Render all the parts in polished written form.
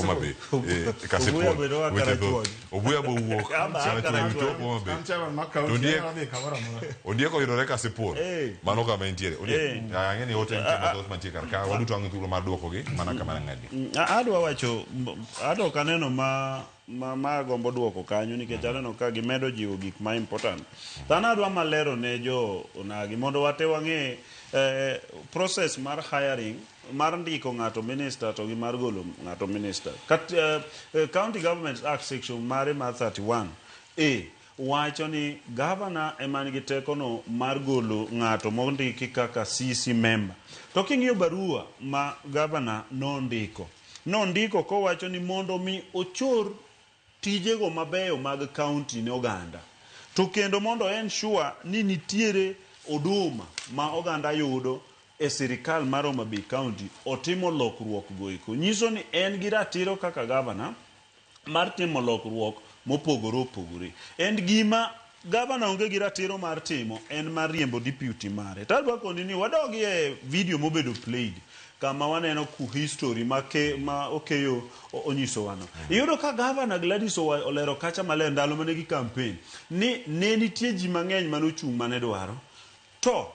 Homa Bay. Kasipul. Obuya bedo kaka Weche thoth. rachuonyo. Obuya bowuok Ama kaka karachuonyo rachuonyo. chopo Homa Bay. An chairman mar To county, Ondiek- anyalo dhi kamoro amora. Ondiek oyudore Kasipul. Mano kama entiere. Ondiek, ang'e ni ote nitie mathoth mantie kar ka. Waduto ang' thuolo mar duokogi mana kama nang'adi. Adwa wacho, ato ok aneno ma agombo duoko kanyo nikech aneno ka gimedo jiwo gik ma important. To an adwa malero ne jo onagi mondo wate wang'e process mar hiring, mar ndiko ng'ato minister to gi mar golo ng'ato minister. Kat, County Governments Act section mare mar 31 A wacho ni governor ema nigi tekono mar golo ng'ato mondiki kaka CC member. To king'iyo barua ma governor nondiko, nondiko kowacho ni mondo mi ochor tijego mabeyo mag county ne oganda, to kendo mondo ensure ni nitiere huduma ma oganda yudo e sirikal mar Homa Bay County, otimo lokruok go eko. Nyiso ni en gi ratiro kaka governor mar timo lokruok mopogore opogore. En gima gavana onge gi ratiro mar timo en mar riembo deputy mare. To adwa koni ni wadogi e video mobedo played kama waneno ku history ma, ke, ma Okeyo onyisowa no. Iyudo ka gavana Gladys olero kacha maler ndalo mane gi campaign ni ne nitie ji mang'eny mane ochung' mane dwaro to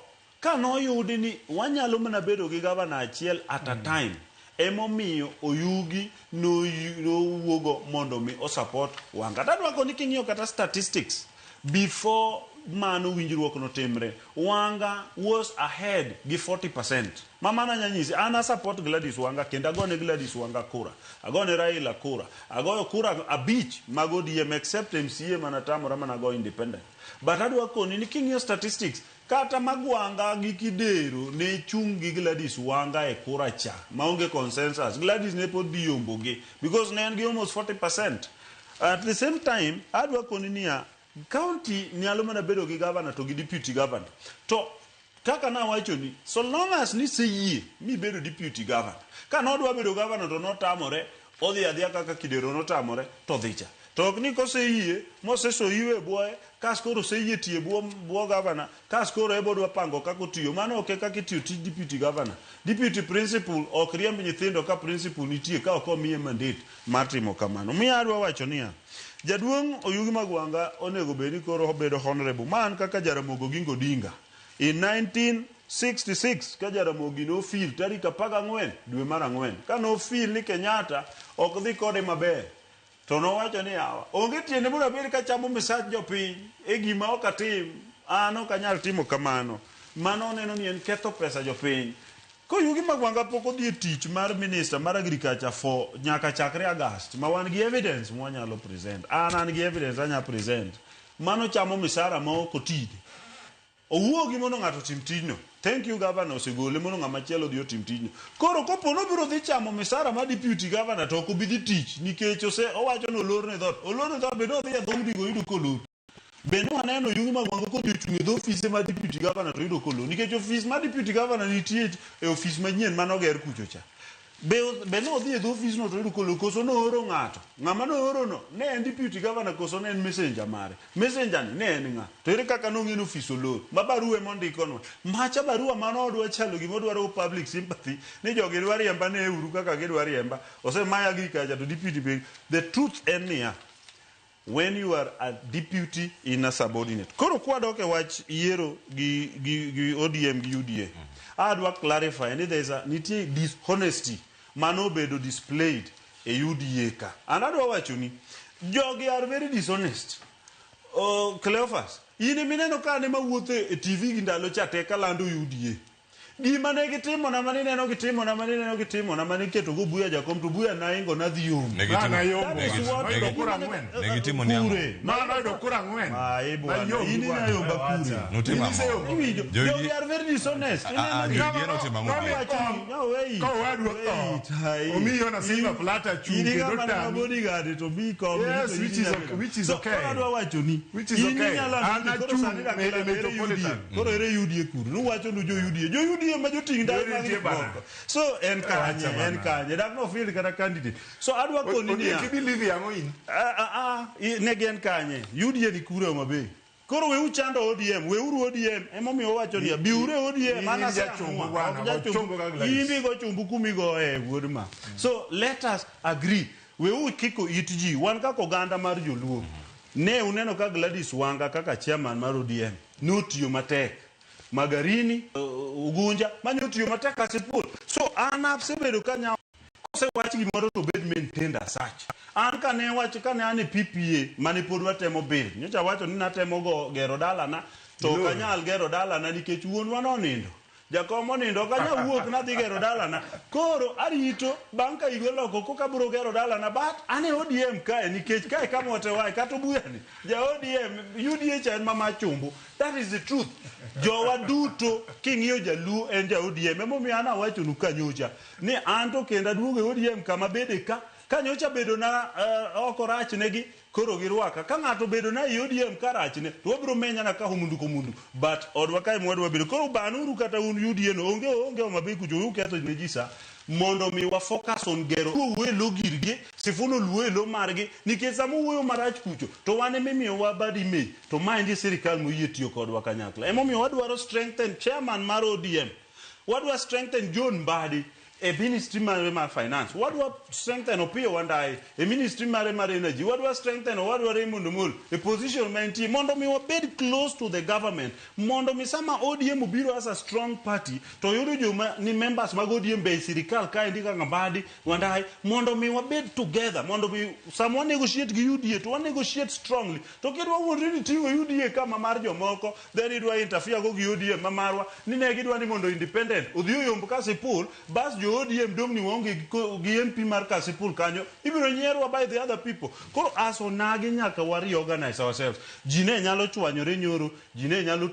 ka noyudi ni wanyalo mana bedo gi gavana achiel at a time, emomiyo Oyugi nowuogo mondo mi osupport Wanga. To adwa koni king'iyo kata statistics before mano winjruok notimre, Wanga was ahead gi 40%. Ma mano anya nyisi, an a support Gladys Wanga kendo agone Gladys Wanga kura, agone Raila kura, agoyo kura 5 mag ODM except MCA mana tamora mana go independent. But adwa koni ni king'iyo statistics kata Magwanga gi Kidero ne chung' gi Gladys Wanga e kura cha maonge consensus. Gladys ne pod dhi yombo gi because ne en gi almost 40%. At the same time, adwa koni niya, county nyalo mana bedo gi governor to gi deputy governor. To kaka nawachoni, so long as niseyie mibedo deputy governor, ka nodwa bedo governor to notamore, odhi adhiya kaka Kidero notamore to odhi cha. To ok ni koseyie mosesoyiwe e bwoye, kas koro oseyie tiyo e bwo governor, kas koro ebo dwa pango kaka otiyo. Mano ok e kaka itiyo tij deputy governor. Deputy principal ok riemb nyithindo ka principal nitie ka ok omiye mandate mar timo kamano. Miyo adwa wacho niya, jaduong' Oyugi Magwanga onego bed ni koro obedo honorable. Ma an kaka Jaramogi Oginga Odinga. In 1966 ka Jaramogi nofil tarik 14 dwe mar 4, ka nofil ni Kenyatta ok dhi kode maber, to nowacho ni yawa, onge tiende mondo abed kachamo misach jopiny e gima ok atim, an ok anyal timo kamano. Mano oneno ni en ketho pesa jopiny. Koyugi Magwanga pok odhi e tich mar minister mar agriculture for nyaka chakre August ma wan gi evidence mwanyalo present. An gi evidence anya present. Mano chamo misara ma ok otide. Owuogi mondo ng'ato otim tijno. Thank you governor osegole mondo ng'ama chielo odhi otim tijno. Koro kopo nobiro dhi chamo misara mar deputy governor to ok obi dhi tich nikech ose owacho ni olorne dhoot. Olorne dhoot be nodhi e dhoudi go oyudo kolor. Be ne waneno Oyugi Magwanga kodhi ochung' e dho ofise mar deputy governor to oyudo kolor nikech ofis mar deputy governor nitie e ofis manyien manoger kucho cha. Be nodhi e dho ofisno to oyudo kolor koso nooro ng'ato? Ng'ama nooro no ne en deputy governor koso ne en messenger mare? Messenger ni ne en ng'a? To ere kaka nong'e ni ofis olor? Ma barua ema ondikonwa. Macha barua mano odwa chalo gima odwaro public sympathy ni jogi dwa riemba ne uru kaka gidwa riemba. Osemaya agriculture to deputy be. The truth en niya, when you are a deputy in a subordinate. Koro kwadok e wach yiero gi ODM gi UDA, adwa clarify ni there is a nitie dishonesty mano obedo displayed e UDA ka. And adwa wacho ni jogi are very dishonest. Cleophas, in emineno ka an ema wuotho e TV gi ndalo cha te kalando UDA. Gima ne gitimona mane ineno gitimona mane ineno gitimona mane iketo go Buya jakom to Buya naingo nadhi yombo. Ne gitimo- Na yombo. ne That is what Noyudo kura ang'wen. ne gitimo ni ang'o? Kure. Ma noyudo kura ang'wen. Ai bwana, Nayombi in bwana. inayomba kure. Notimo In iseyombo. ang'o? Iwinjo? Jo- Jogi are very dishonest. Ah, ah, Ineno- jo- jo- notimo ang'o? Nowacho ni, no, wait. Ka owadu otho, Wait, ai. omiyi ona silver platter chung' In kendo ng'ama nigi tami. bodyguard to bi kom. Yes, to which in is inyalo- okay, which is So, okay. koro adwa wacho ni, Which is in okay. inyalo An koro achung' sani dak e ere Metropolitan. UDA. Koro ere UDA kuro. Nuwacho nu jo UDA. Jo UDA ma joting' ndai UDA mag nitie bana. gik moko. So en kanye, Wacha en bana. kanye. Dak no field kata candidate. So adwa koni niya. Ondiek ibelieve ang'o in? Ah, ah, ne gin kanye? UDA ni kure Homa Bay? Koro we uchando ODM, weuru ODM. Emomiyo owacho niya, biuru e ODM, In an jachungu aseamua. bwana, Ok go chungu jachungu. ka Gladys. In bi go chumbu kumigoye wuod ma. So let us agree. Weuru kiko it ji, wan kaka oganda mar joluo. Ne uneno ka Gladys Wanga kaka chairman mar ODM notiyo matek. Magarini, Ugunja, mane otiyo matek Kasipul. So an asebedo ka nya kosewach gimoro to bed maintained as such. An kane wach kane an e PPA mane pod watemo build. Nyocha wacho ni natemo go gero dalana to ok anyal gero dalana nikech wuonwa nonindo. Jakom onindo ok anyal wuok nadhi gero dalana. Koro arito bang' ka higa oloko koka abiro gero dalana but an e ODM kae nikech kae kama watewae kata obuya ni ja ODM UDA cha en mama chumbu. That is the truth. Jowa duto king'iyo jaluo en ja ODM. Emomiyo an awachonu kanyocha ni an to kendo aduogo e ODM kama bede ka kanyocha bedo na oko rach negi koro girwaka ka ng'ato obedo na e ODM ka rachne to wabiro menyana ka homundu komundu but odwa kae mwadwa bedo koro banuru kata un UDA no onge onge Homa Bay kucho uketho ne ji sa mondo mi wa focus on gero owuoyo e lo girgi Sifuna oluo e lo margi nikech sama owuoyo marach kucho to wan emimiyowa bad image to maendi sirikal moyie tiyo kodwa kanyakla emomiyo wadwaro strengthen chairman mar ODM wadwa strengthen John Mbadi e ministry mare mar finance wadwa strengthen Opiyo Wandayi e ministry mare mar energy wadwa strengthen owadwa Raymond Omolo e position ma entie mondo mi wabed close to the government mondo mi sama ODM obiro as a strong party to yudo joma ni members mag ODM be e sirikal kaendi kaka Mbadi Wandayi mondo mi wabed together mondo mi sama wa negotiate gi UDA to wa negotiate strongly to kidwa wuondri ni ting'o UDA kama mar jomoko then idwa interfere go gi ODM ma marwa ni ne gidwa ni mondo independent odhi oyomb Kasipul bas jo ODM dong' ni waonge gi MP mar Kasipul kanyo ibiro nyierwa by the other people koro as onagi nyaka wa reorganize ourselves ji ne nyalo chwanyore nyoro ji ne nyalo